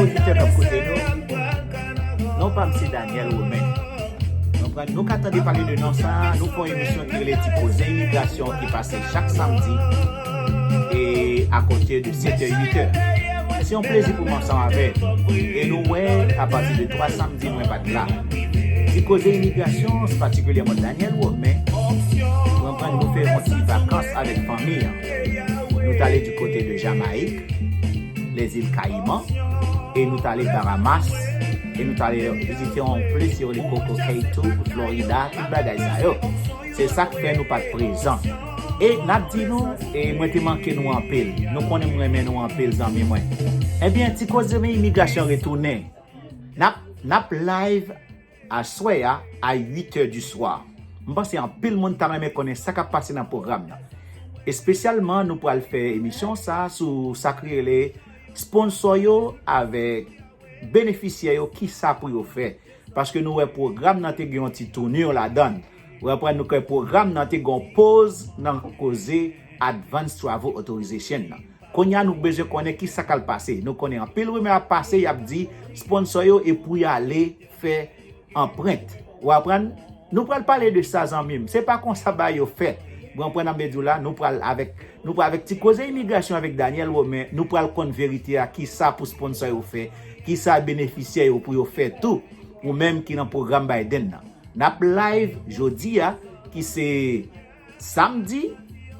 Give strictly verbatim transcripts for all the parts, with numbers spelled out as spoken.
Oditè k ap koute nou, non pa m se Daniel Romain. Donk, nou ka tande pale de non sa a, nou fè yon emisyon ki rele Ti Koze Imigrasyon ki pase chak samdi e akote de sèt è, uit è. Se yon plezi pou m ansanm avè nou. E nou wè, apati de twa samdi, mwen pa t la. Ti Koze Imigrasyon, patikilyèman Daniel Romain, mwen pran nou fè yon ti vakans avèk fanmi an. Nou t ale di kote de Jamayik, lèzil Kayiman, e nou t ale Bahamas, e nou t ale vizite yon plis yo rele Coco Cay tou, Florida, tout bagay sa yo. Se sa k fè nou pa t prezan. E n ap di nou, e mwen te manke nou anpil. Nou konnen m renmen nou anpil, zanmi mwen. Ebyen, Ti Koze Imigrasyon retounen. N ap, n ap live aswè a, a uit è di swa. M panse anpil moun ta renmen konnen sa k ap pase nan pwogram nan. Espesyalman, nou pral fè emisyon sa a sou sa k rele sponsò yo avèk benefisyè yo, kisa pou yo fè. Paske nou wè pwogram nan te gen yon ti tournure ladan l. Ou konprann, nou kwè pwogram nan te gen yon poz nan koze Advance Travel Authorization nan. Kounye a nou bezwen konnen kisa k al pase. Nou konnen anpil rimè ap pase, y ap di sponsò yo e pou y ale fè anprent. Ou konprann? Nou pral pale de sa, zanmi m. Se pa konsa bagay yo fèt. Ou konprann sa m vle di w la? Nou pral avèk, nou pral avèk Ti Koze Imigrasyon avèk Daniel Romain, nou pral konn verite a, kisa pou sponsò yo fè, kisa benefisyè yo pou yo fè tou, ou menm ki nan pwogram Biden nan. N ap live jodi a, ki se samdi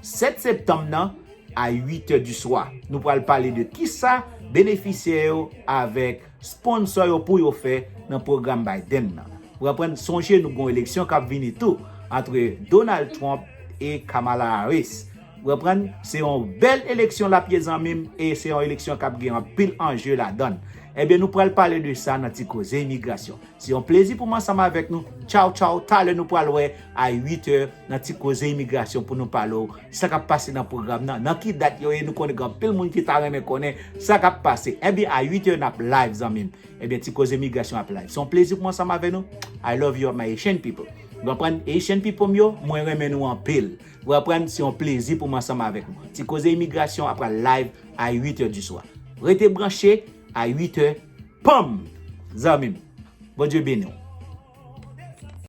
sèt septanm nan, a uit è di swa. Nou pral pale de kisa benefisyè yo avèk sponsò yo pou yo fè nan pwogram Biden nan. Ou konprann, sonje nou gen yon eleksyon k ap vini tou antre Donald Trump e Kamala Harris. Ou konprann, se yon bèl eleksyon l ap ye, zanmi m, e se yon eleksyon k ap gen anpil anje ladan l. Ebyen, nou pral pale de sa nan Ti Koze Imigrasyon. Se yon plezi pou m ansanm avèk nou. Tchaw, tchaw. Talè nou pral wè a uit è nan Ti Koze Imigrasyon pou nou pale w sa k ap pase nan pwogram nan. Nan ki dat yo ye, nou konnen gen anpil moun ki ta renmen konnen sa k ap pase. Ebyen, a uit è n ap live, zanmi m. Ebyen, Ti Koze Imigrasyon ap live. Se yon plezi pou m ansanm avèk nou. I love you, my Haitian people. Ou konprann? Haitian people m yo, mwen renmen nou anpil. Ou konprann? Se yon plezi pou m ansanm avèk nou. Ti Koze Imigrasyon ap pral live a uit è di swa. Rete branche a uit è. Panm! Zanmi m. Bondye beni w.